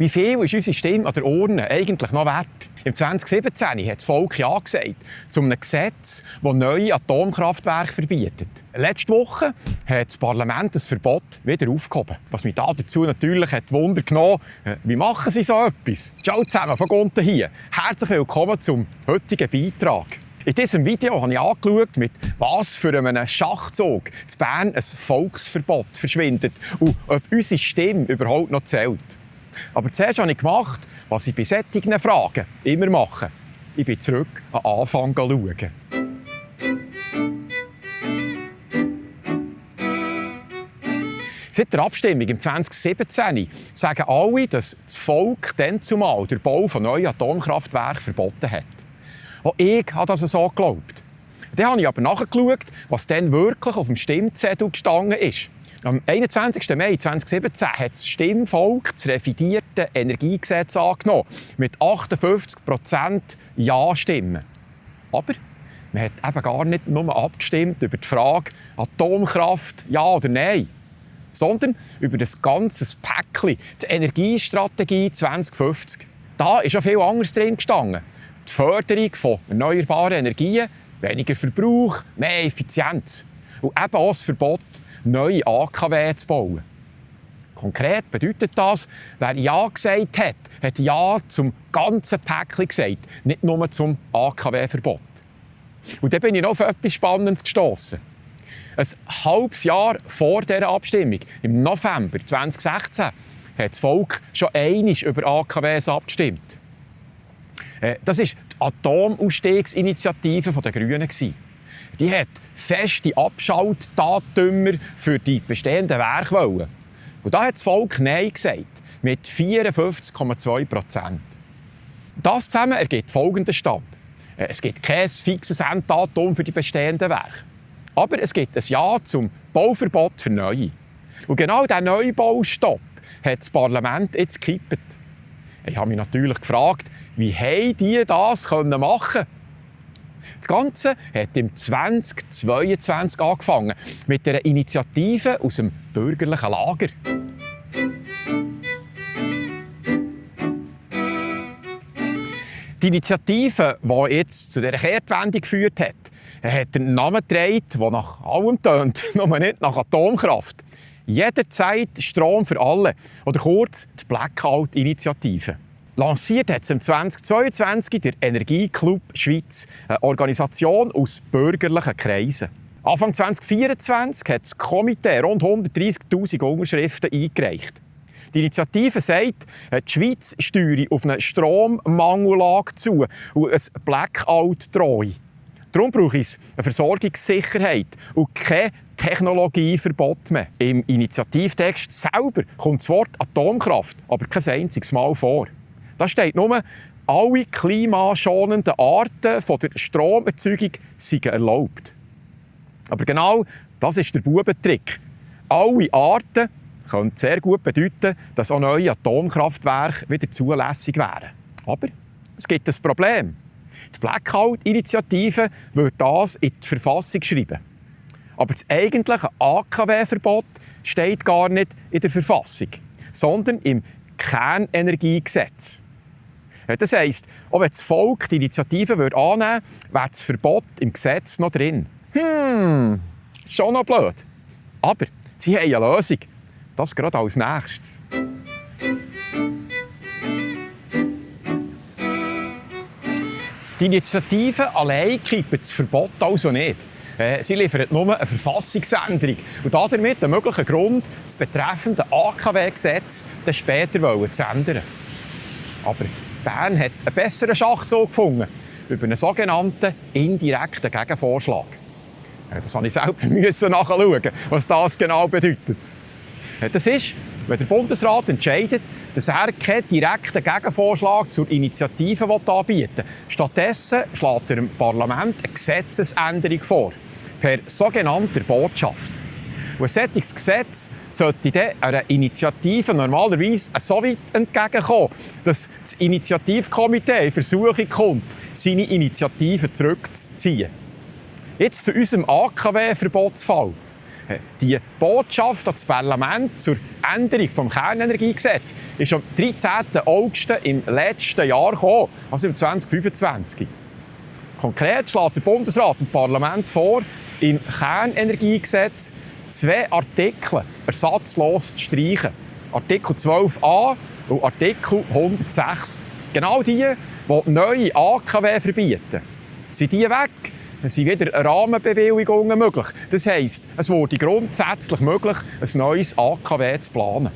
Wie viel ist unsere Stimme an der Urne eigentlich noch wert? Im 2017 hat das Volk Ja gesagt zu einem Gesetz, das neue Atomkraftwerke verbietet. Letzte Woche hat das Parlament das Verbot wieder aufgehoben. Was mich dazu natürlich hat Wunder genommen, wie machen sie so etwas? Ciao zusammen, von unten hier. Herzlich willkommen zum heutigen Beitrag. In diesem Video habe ich angeschaut, mit was für einem Schachzug in Bern ein Volksverbot verschwindet und ob unsere Stimme überhaupt noch zählt. Aber zuerst habe ich gemacht, was ich bei solchen Fragen immer mache. Ich bin zurück an den Anfang schauen. Seit der Abstimmung im 2017 sagen alle, dass das Volk dann zumal den Bau von neuen Atomkraftwerken verboten hat. Auch ich habe das so geglaubt. Dann habe ich aber nachgeschaut, was dann wirklich auf dem Stimmzettel gestanden ist. Am 21. Mai 2017 hat das Stimmvolk das revidierte Energiegesetz angenommen, mit 58% Ja-Stimmen. Aber man hat eben gar nicht nur abgestimmt über die Frage Atomkraft, ja oder nein, sondern über das ganze Päckchen, die Energiestrategie 2050. Da ist ja viel anderes drin gestanden. Die Förderung von erneuerbaren Energien, weniger Verbrauch, mehr Effizienz. Und eben auch das Verbot, neue AKW zu bauen. Konkret bedeutet das, wer Ja gesagt hat, hat Ja zum ganzen Päckchen gesagt, nicht nur zum AKW-Verbot. Und dann bin ich noch auf etwas Spannendes gestossen. Ein halbes Jahr vor dieser Abstimmung, im November 2016, hat das Volk schon einmal über AKWs abgestimmt. Das war die Atomausstiegsinitiative der Grünen. Die hat feste Abschaltdatümer für die bestehenden Werke wollen. Und da hat das Volk Nein gesagt, mit 54,2%. Das zusammen ergibt folgenden Stand. Es gibt kein fixes Enddatum für die bestehenden Werke. Aber es gibt ein Ja zum Bauverbot für neue. Und genau diesen Neubaustopp hat das Parlament jetzt gekippt. Ich habe mich natürlich gefragt, wie haben die das machen können? Das Ganze hat im 2022 angefangen, mit einer Initiative aus dem bürgerlichen Lager. Die Initiative, die jetzt zu dieser Kehrtwende geführt hat, hat einen Namen getragen, der nach allem tönt, nur nicht nach Atomkraft. Jederzeit Strom für alle, oder kurz die Blackout-Initiative. Lanciert hat es im 2022 der Energieclub Schweiz, eine Organisation aus bürgerlichen Kreisen. Anfang 2024 hat das Komitee rund 130'000 Unterschriften eingereicht. Die Initiative sagt, die Schweiz steuere auf eine Strommangellage zu und ein Blackout drohe. Darum brauche es eine Versorgungssicherheit und kein Technologieverbot mehr. Im Initiativtext selber kommt das Wort Atomkraft aber kein einziges Mal vor. Da steht nur, alle klimaschonenden Arten von der Stromerzeugung seien erlaubt. Aber genau das ist der Bubentrick. Alle Arten können sehr gut bedeuten, dass auch neue Atomkraftwerke wieder zulässig wären. Aber es gibt ein Problem. Die Blackout-Initiative würde das in die Verfassung schreiben. Aber das eigentliche AKW-Verbot steht gar nicht in der Verfassung, sondern im Kernenergiegesetz. Das heisst, auch wenn das Volk die Initiative annehmen würde, wäre das Verbot im Gesetz noch drin. Schon noch blöd. Aber sie haben eine Lösung. Das gerade als Nächstes. Die Initiative allein kippt das Verbot also nicht. Sie liefert nur eine Verfassungsänderung und damit einen möglichen Grund, das betreffende AKW-Gesetz später zu ändern. Aber Bern hat einen besseren Schachzug gefunden über einen sogenannten indirekten Gegenvorschlag. Das musste ich selber nachschauen, was das genau bedeutet. Das ist, wenn der Bundesrat entscheidet, dass er keinen direkten Gegenvorschlag zur Initiative anbieten will. Stattdessen schlägt er dem Parlament eine Gesetzesänderung vor, per sogenannter Botschaft. Und ein solches Gesetz sollte dann einer Initiative normalerweise so weit entgegenkommen, dass das Initiativkomitee in Versuchung kommt, seine Initiative zurückzuziehen. Jetzt zu unserem AKW-Verbotsfall. Die Botschaft an das Parlament zur Änderung des Kernenergiegesetzes ist am 13. August im letzten Jahr gekommen, also im 2025. Konkret schlägt der Bundesrat dem Parlament vor, im Kernenergiegesetz 2 Artikel ersatzlos zu streichen. Artikel 12a und Artikel 106. Genau die neue AKW verbieten. Sind die weg, dann sind wieder Rahmenbewilligungen möglich. Das heisst, es wurde grundsätzlich möglich, ein neues AKW zu planen.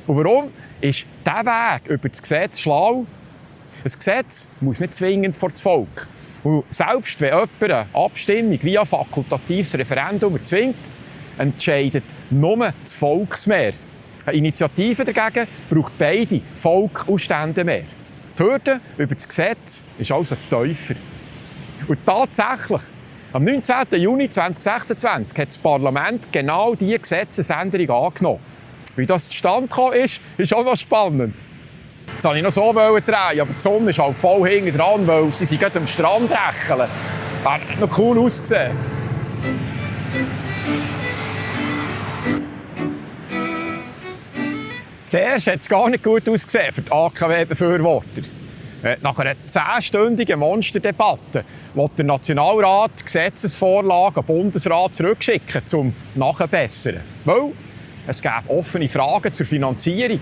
Und warum ist dieser Weg über das Gesetz schlau? Ein Gesetz muss nicht zwingend vor das Volk. Und selbst wenn jemand eine Abstimmung via fakultatives Referendum erzwingt, entscheidet nur das Volksmehr. Eine Initiative dagegen braucht beide Volk und Ständemehr. Die Hürde über das Gesetz ist also tiefer. Und tatsächlich, am 19. Juni 2026 hat das Parlament genau diese Gesetzesänderung angenommen. Wie das zustande gekommen ist auch noch spannend. Jetzt wollte ich noch so drehen, aber die Sonne ist halt voll hinten dran, weil sie sind gerade am Strand rächeln. Hat noch cool ausgesehen. Zuerst hat es gar nicht gut ausgesehen für die AKW-Befürworter. Nach einer 10-stündigen Monsterdebatte will der Nationalrat die Gesetzesvorlage an den Bundesrat zurückschicken, zum Nachbessern. Weil es gäbe offene Fragen zur Finanzierung.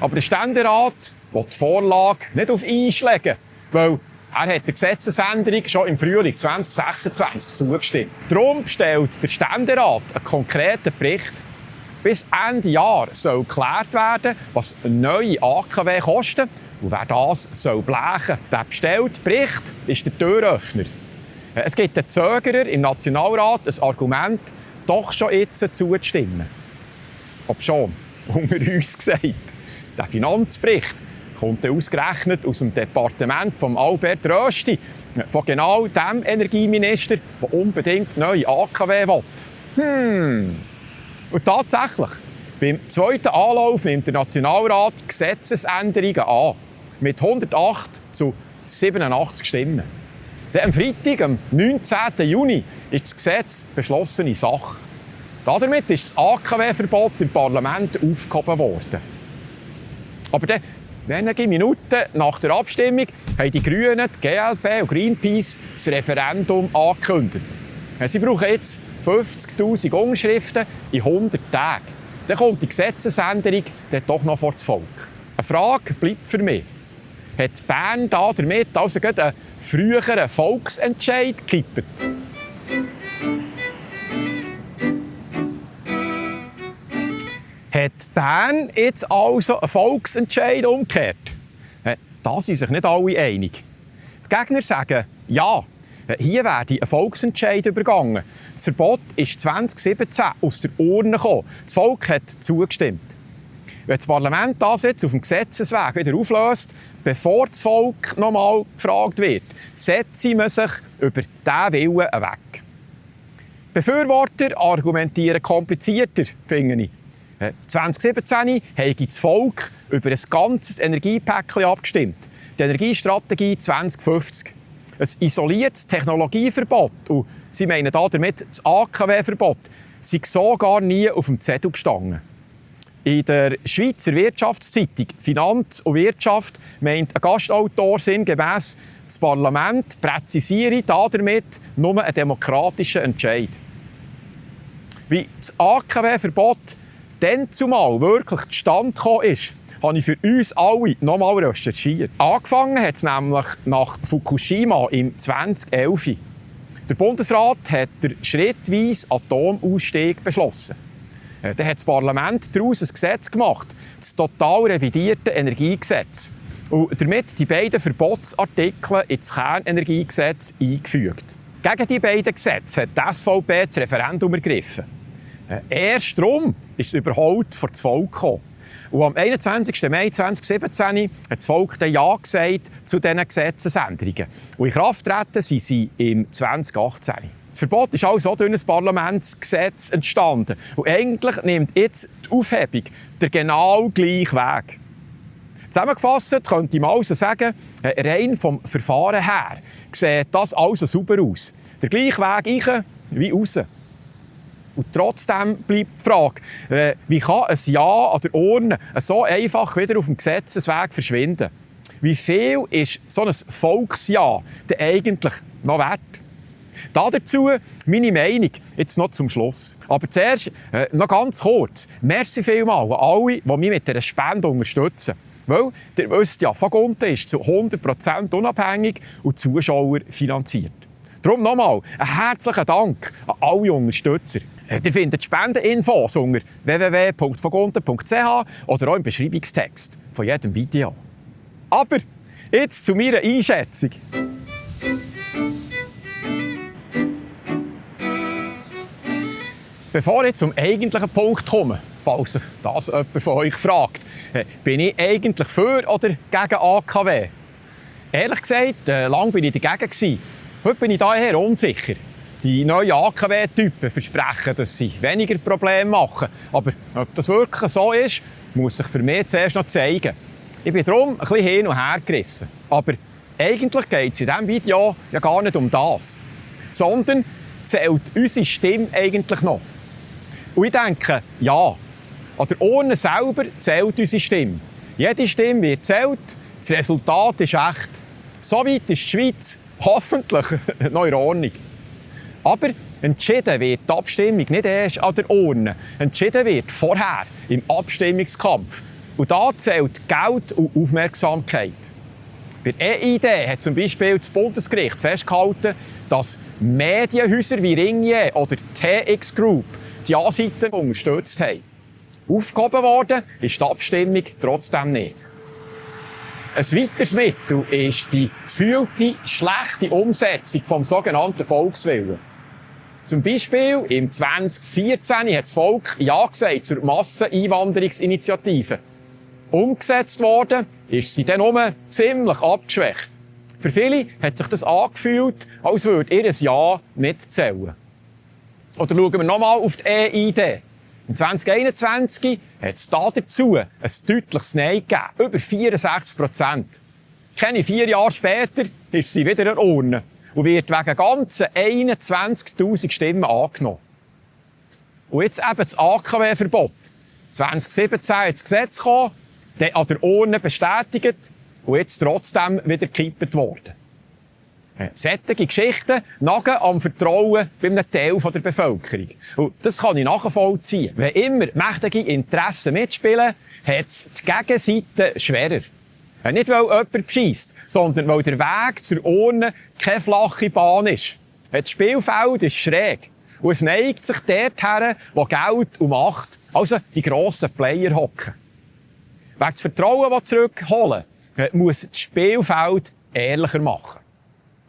Aber der Ständerat will die Vorlage nicht auf einschlägen, weil er hat der Gesetzesänderung schon im Frühling 2026 zugestimmt. Darum stellt der Ständerat einen konkreten Bericht. Bis Ende Jahr soll geklärt werden, was eine neue AKW kostet und wer das soll blechen. Der bestellte Bericht ist der Türöffner. Es gibt den Zögerer im Nationalrat ein Argument, doch schon jetzt zuzustimmen. Ob schon, unter uns gesagt. Der Finanzbericht kommt ausgerechnet aus dem Departement von Albert Rösti, von genau dem Energieminister, der unbedingt neue AKW will. Und tatsächlich, beim zweiten Anlauf nimmt der Nationalrat Gesetzesänderungen an. Mit 108 zu 87 Stimmen. Dann am Freitag, am 19. Juni, ist das Gesetz beschlossene Sache. Damit ist das AKW-Verbot im Parlament aufgehoben worden. Aber dann, wenige Minuten nach der Abstimmung haben die Grünen, die GLP und Greenpeace das Referendum angekündigt. Sie brauchen jetzt 50'000 Unterschriften in 100 Tagen. Dann kommt die Gesetzesänderung dann doch noch vor das Volk. Eine Frage bleibt für mich. Hat Bern damit also gerade einen früheren Volksentscheid gekippt? Hat Bern jetzt also einen Volksentscheid umgekehrt? Da sind sich nicht alle einig. Die Gegner sagen, ja, hier werde ein Volksentscheid übergangen. Das Verbot ist 2017 aus der Urne gekommen. Das Volk hat zugestimmt. Wenn das Parlament das jetzt auf dem Gesetzesweg wieder auflöst, bevor das Volk noch einmal gefragt wird, setzt man sich über diesen Willen weg. Befürworter argumentieren komplizierter, finde ich. 2017 hat das Volk über ein ganzes Energiepäckchen abgestimmt. Die Energiestrategie 2050. Ein isoliertes Technologieverbot, und sie meinen damit das AKW-Verbot, sei so gar nie auf dem Zettel gestanden. In der Schweizer Wirtschaftszeitung «Finanz und Wirtschaft» meint ein Gastautor sinngemäss, das Parlament präzisiere damit nur einen demokratischen Entscheid. Wie das AKW-Verbot dann zumal wirklich zustande gekommen ist, habe ich für uns alle noch einmal recherchiert. Angefangen hat es nämlich nach Fukushima im 2011. Der Bundesrat hat den schrittweisen Atomausstieg beschlossen. Dann hat das Parlament daraus ein Gesetz gemacht, das total revidierte Energiegesetz. Und damit die beiden Verbotsartikel ins Kernenergiegesetz eingefügt. Gegen die beiden Gesetze hat die SVP das Referendum ergriffen. Erst darum ist es überhaupt vor das Volk gekommen. Und am 21. Mai 2017 hat das Volk dann Ja gesagt zu diesen Gesetzesänderungen. Und in Kraft treten sind sie im 2018. Das Verbot ist also durch ein Parlamentsgesetz entstanden. Und eigentlich nimmt jetzt die Aufhebung den genau gleichen Weg. Zusammengefasst könnte man also sagen, rein vom Verfahren her sieht das also sauber aus. Der gleiche Weg rein wie raus. Und trotzdem bleibt die Frage, wie kann ein Ja an der Urne so einfach wieder auf dem Gesetzesweg verschwinden? Wie viel ist so ein Volksja denn eigentlich noch wert? Dazu meine Meinung, jetzt noch zum Schluss. Aber zuerst noch ganz kurz. Merci vielmals an alle, die mich mit dieser Spende unterstützen. Weil, ihr wisst ja, Fagunten ist zu 100% unabhängig und Zuschauer finanziert. Darum nochmal einen herzlichen Dank an alle Unterstützer. Ihr findet Spendeninfos unter www.fagunten.ch oder auch im Beschreibungstext von jedem Video. Aber jetzt zu meiner Einschätzung. Bevor ich zum eigentlichen Punkt komme, falls sich das jemand von euch fragt, bin ich eigentlich für oder gegen AKW? Ehrlich gesagt, lange war ich dagegen. Heute bin ich daher unsicher. Die neuen AKW-Typen versprechen, dass sie weniger Probleme machen. Aber ob das wirklich so ist, muss sich für mich zuerst noch zeigen. Ich bin darum ein bisschen hin und her gerissen. Aber eigentlich geht es in diesem Video ja gar nicht um das. Sondern zählt unsere Stimme eigentlich noch? Und ich denke, ja. An der Urne selber zählt unsere Stimme. Jede Stimme wird zählt, das Resultat ist echt. Soweit ist die Schweiz hoffentlich noch in Ordnung. Aber entschieden wird die Abstimmung nicht erst an der Urne. Entschieden wird vorher, im Abstimmungskampf. Und da zählt Geld und Aufmerksamkeit. Bei EID hat zum Beispiel das Bundesgericht festgehalten, dass Medienhäuser wie Ringier oder TX Group die Ja-Seite unterstützt haben. Aufgehoben worden ist die Abstimmung trotzdem nicht. Ein weiteres Mittel ist die gefühlte schlechte Umsetzung des sogenannten Volkswillen. Zum Beispiel im 2014 hat das Volk Ja gesagt zur Masseneinwanderungsinitiative. Umgesetzt worden ist sie dann ziemlich abgeschwächt. Für viele hat sich das angefühlt, als würde ihr Ja nicht zählen. Oder schauen wir nochmal auf die EID. Im 2021 hat es dazu ein deutliches Nein gegeben, über 64%. Keine 4 Jahre später ist sie wieder an der Urne und wird wegen ganzen 21'000 Stimmen angenommen. Und jetzt eben das AKW-Verbot. 2017 hat das Gesetz gekommen, dann an der Urne bestätigt und jetzt trotzdem wieder gekippt worden. Solche Geschichten nagen am Vertrauen bei einem Teil der Bevölkerung. Und das kann ich nachvollziehen. Wenn immer mächtige Interessen mitspielen, hat es die Gegenseite schwerer. Nicht, weil jemand bescheisst, sondern weil der Weg zur Urne keine flache Bahn ist. Das Spielfeld ist schräg. Und es neigt sich dorthin, wo Geld und Macht, also die grossen Player, hocken. Wer das Vertrauen zurückholen will, muss das Spielfeld ehrlicher machen.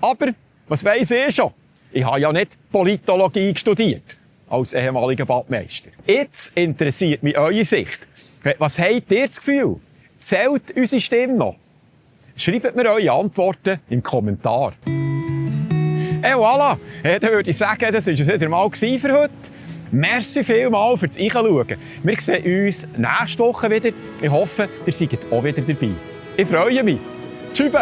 Aber, was weiss ich schon? Ich habe ja nicht Politologie studiert, als ehemaliger Badmeister. Jetzt interessiert mich eure Sicht. Was habt ihr das Gefühl? Zählt unsere Stimme noch? Schreibt mir eure Antworten im Kommentar. Voilà, dann würde ich sagen, das war es wieder mal für heute. Merci vielmals fürs Einschauen. Wir sehen uns nächste Woche wieder. Ich hoffe, ihr seid auch wieder dabei. Ich freue mich. Tschüss.